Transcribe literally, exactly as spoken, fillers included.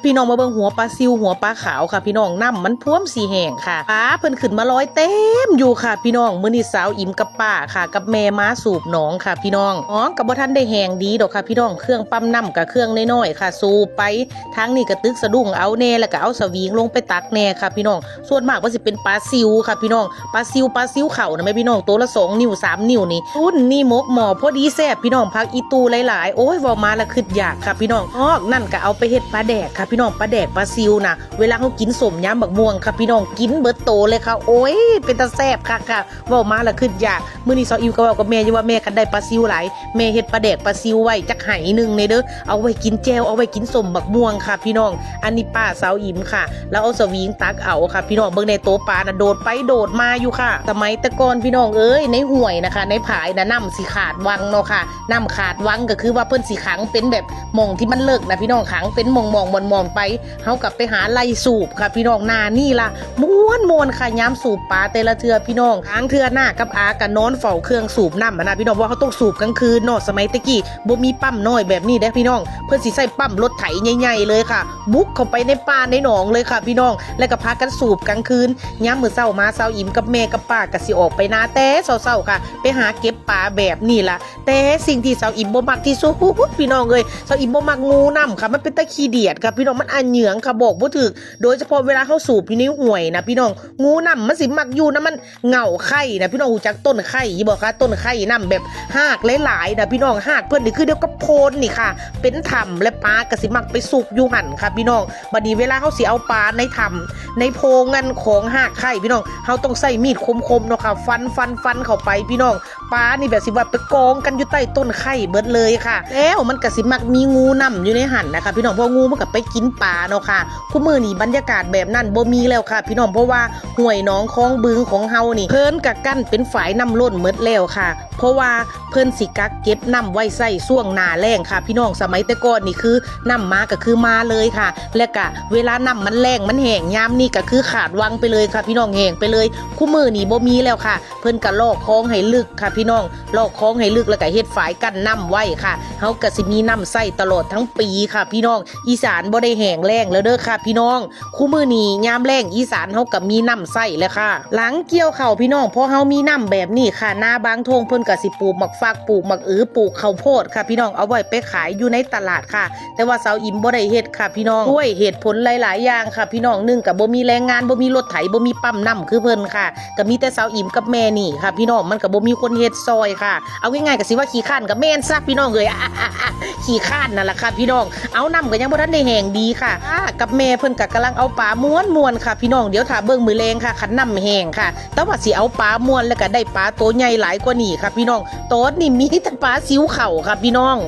พี่น้องมาเบิ่งหัวปลาซิวหัวปลาขาวค่ะพี่น้อง น้ำมันพร้อมสิแห้งค่ะ ปลาเพิ่นขึ้นมาลอยเต็มอยู่ค่ะพี่น้อง มื้อนี้สาวอิ๋มกับป้าค่ะ กับแม่มาสูบหนองค่ะพี่น้อง หนองก็บ่ทันได้แห้งดีดอกค่ะพี่น้อง เครื่องปั๊มน้ำก็เครื่องน้อยๆค่ะ สูบไป ทางนี้ก็ตึกสะดุ้งเอาแน่ แล้วก็เอาสวิงลงไปตักแน่ค่ะพี่น้อง ส่วนมากว่าสิเป็นปลาซิวค่ะพี่น้อง ปลาซิว ปลาซิวเขานะแม่พี่น้อง ตัวละสองนิ้วสามนิ้วนี่ รุ่นนี้หมกหม้อพอดีแซ่บพี่น้อง ผักอีตูหลายๆ โอ้ย เว้ามาละคิดอยากค่ะพี่น้อง นอกนั่นก็เอาไปเฮ็ดปลาแดกค่ะพี่น้อง ปลาแดกปลาซิวนะ เวลาเขากินส้มยำบักม่วงค่ะพี่น้อง กินเบิดโตเลยค่ะ โอ้ย เป็นตาแซ่บคักค่ะ เว้ามาละคิดอยาก มื้อนี้สาวอิ๋มก็เว้ากับแม่อยู่ว่า แม่ คันได้ปลาซิวหลาย แม่เฮ็ดปลาแดกปลาซิวไว้จักไหหนึ่งแน่เด้อ เอาไว้กินแจ่ว เอาไว้กินส้มบักม่วงค่ะพี่น้อง อันนี้ป้าสาวอิ๋มค่ะ แล้วเอาสวิงตักเอาค่ะพี่น้อง เบิ่งแน่ โตปลาน่ะโดดไปโดดมาอยู่ค่ะ สมัยแต่ก่อนพี่น้องเอ้ย ในห้วยนะคะ ในผายน่ะ น้ำสิขาดวังเนาะค่ะ น้ำขาดวังก็คือว่าเพิ่นสิขังเป็นแบบหม่องที่มันเลิกนะพี่น้อง ขังเป็นหม่องๆ หม่องๆ ไป เฮาก็ไปหาไล่สูบค่ะพี่น้อง หน้านี่ล่ะ ม่วนๆ ค่ะ ยามสูบปลาแต่ละเทื่อพี่น้อง บางเทื่อน้ากับอาก็นอนเฝ้าเครื่องสูบน้ำหั้นนะพี่น้อง ว่าเขาต้องสูบกลางคืนเนาะ สมัยแต่กี้บ่มีปั๊มน้อยแบบนี้เด้อพี่น้อง เพิ่นสิใช้ปั๊มรถไถใหญ่ๆ เลยค่ะ บุกเข้าไปในป่าในหนองเลยค่ะพี่น้อง แล้วก็พากันสูบกลางคืน ยามมื้อเช้ามาสาวอิ๋มกับแม่กับป้าก็สิออกไปนาแต่เช้าๆ ค่ะ ไปหาเก็บปลาแบบนี้ล่ะ แต่สิ่งที่สาวอิ๋มบ่มักที่สุดพี่น้องเอ้ย สาวอิ๋มบ่มักงูน้ำค่ะ มันเป็นตาขี้เดียดค่ะพี่น้อง มันอาเหยืองค่ะ บอกบ่ถูก โดยเฉพาะเวลาเฮาสูบอยู่ในห้วยนะพี่น้อง งูน้ำมันสิมักอยู่นะ มันเหง้าไคร่นะพี่น้อง ฮู้จักต้นไคร่อยู่บ่คะ ต้นไคร่น้ำแบบฮากหลายๆ นะพี่น้อง ฮากเพิ่นนี่คือเดียวกับโพนนี่ค่ะ เป็นถ้ำ และปลาก็สิมักไปซุกอยู่หั่นค่ะพี่น้อง บัดนี้เวลาเฮาสิเอาปลาในถ้ำในโพรงอันของฮากไคร่พี่น้อง เฮาต้องใช้มีดคมๆ เนาะค่ะ ฟันฟันฟันเข้าไปพี่น้อง ปลานี่แบบสิว่าไปกองกันอยู่ใต้ต้นไคร่เบิดเลยค่ะ แล้วมันก็สิมักมีงูน้ำอยู่ในหั่นนะคะพี่น้อง เพราะงูมันก็ไปกินปลาเนาะค่ะ คุมื้อนี้บรรยากาศแบบนั้นบ่มีแล้วค่ะพี่น้อง เพราะว่าห้วยหนองคลองบึงของเฮานี่ เพิ่นก็กั้นเป็นฝายน้ำล้นหมดแล้วค่ะ เพราะว่าเพิ่นสิกักเก็บน้ำไว้ใช้ช่วงหน้าแล้งค่ะพี่น้อง สมัยแต่ก่อนนี่คือน้ำมาก็คือมาเลยค่ะ และก็เวลาน้ำมันแล้งมันแห้งยามนี้ก็คือขาดวังไปเลยค่ะพี่น้อง แห้งไปเลย คุมื้อนี้บ่มีแล้วค่ะ เพิ่นก็ลอกคลองให้ลึกค่ะพี่น้อง ลอกคลองให้ลึกแล้วก็เฮ็ดฝายกั้นน้ำไว้ค่ะ เฮาก็สิมีน้ำใช้ตลอดทั้งปีค่ะพี่น้อง อีสานบ่ได้แห้งแล้งแล้วเด้อค่ะพี่น้อง คุมื้อนี้ยามแล้งอีสานเฮาก็มีน้ำใช้แล้วค่ะ หลังเกี่ยวข้าวพี่น้อง พอเฮามีน้ำแบบนี้ค่ะ นาบางท่งเพิ่นก็สิปลูกหมากฟัก ปลูกหมากอือ ปลูกข้าวโพดค่ะพี่น้อง เอาไว้ไปขายอยู่ในตลาดค่ะ แต่ว่าสาวอิ๋มบ่ได้เฮ็ดค่ะพี่น้อง ด้วยเหตุผลหลายๆ อย่างค่ะพี่น้อง หนึ่งก็บ่มีแรงงาน บ่มีรถไถ บ่มีปั๊มน้ำคือเพิ่นค่ะ ก็มีแต่สาวอิ๋มกับแม่นี่ค่ะพี่น้อง มันก็บ่มีคนเฮ็ดซอยค่ะ เอาง่ายๆ ก็สิว่าขี้คร้านก็แม่นซะพี่น้องเอ้ย ขี้คร้านนั่นล่ะค่ะพี่น้อง เอาน้ำก็ยังบ่ทันได้แห้งดีค่ะ อ่า กับแม่เพิ่นก็กำลังเอาปลาม่วนๆ ค่ะพี่น้อง เดี๋ยวถ้าเบิ่งมื้อแลงค่ะ คันน้ำแห้งค่ะ แต่ว่าสิเอาปลาม่วนแล้วก็ได้ปลาโตใหญ่หลายกว่านี้ค่ะพี่น้อง ตอนนี้มีแต่ปลาซิวเขาค่ะพี่น้อง